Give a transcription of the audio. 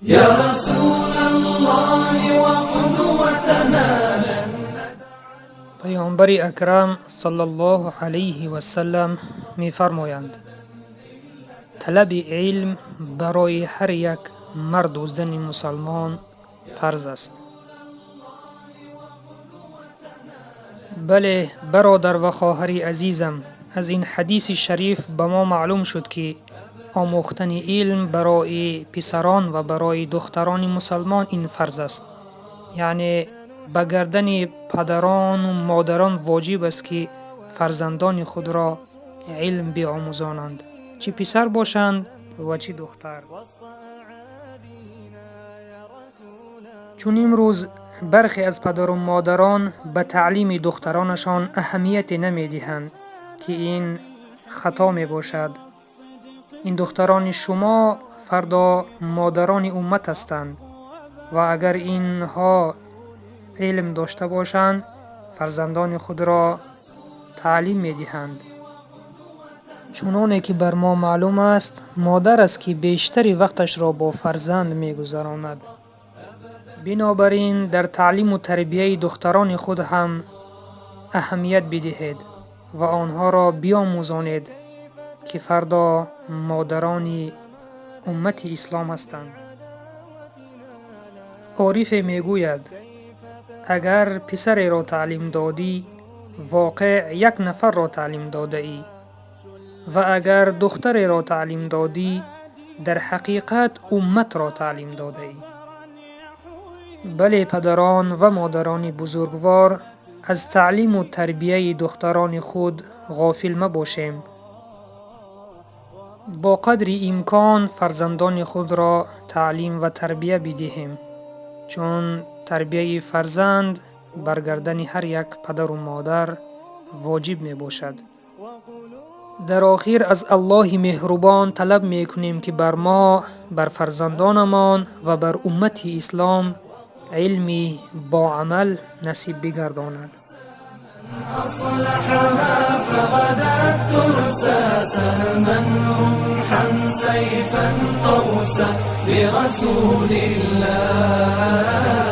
يا رسول الله وقدوتنا. Паёмбари Акрам саллаллоҳу алайҳи васаллам мефармоянд: талаби илм барои ҳар як марду зани мусалмон фарз аст. Бале, бародар ва хоҳари азизам, аз ин ҳадиси шариф ба мо маълум шуд, ки омӯхтани илм барои писарон ва барои духтарони мусалмон ин фарз аст. Яъне ба гардани падарону модарон воҷиб аст, ки фарзандони худро илм биомӯзонанд, чӣ писар бошанд ва чӣ духтар. Чун имрӯз бархе аз падару модарон ба таълими духтаронашон аҳамияте намедиҳанд, ки ин хато мебошад. Ин духтарони шумо фардо модарони уммат ҳастанд ва агар инҳо илм дошта бошанд, фарзандони худро таълим медиҳанд. Чуноне ки бар мо маълум аст, модар аст, ки бештари вақташро бо фарзанд мегузаронад. Бинобар ин дар таълиму тарбияи духтарони худ ҳам аҳамият бидиҳед ва онҳоро биомӯзонед, ки фардо модарони уммати ислом ҳастанд. Орифе мегӯяд: агар писареро таълим додӣ, воқеъ як нафарро таълим додаӣ, ва агар духтареро таълим додӣ, дар ҳақиқат умматро таълим додаӣ. Бале, падарон ва модарони бузургвор, аз таълиму тарбияи духтарони худ ғофил мабошем. Бо қадри имкон фарзандони худро таълим ва тарбия бидиҳем, чун тарбияи фарзанд бар гардани ҳар як падару модар воҷиб мебошад. Дар охир аз Аллоҳи меҳрубон талаб мекунем, ки бар мо, бар фарзандонамон ва бар уммати ислом илми боамал насиб бигардонад. أصلحها فغدت ترسى سهما رمحا سيفا قوسا لرسول الله.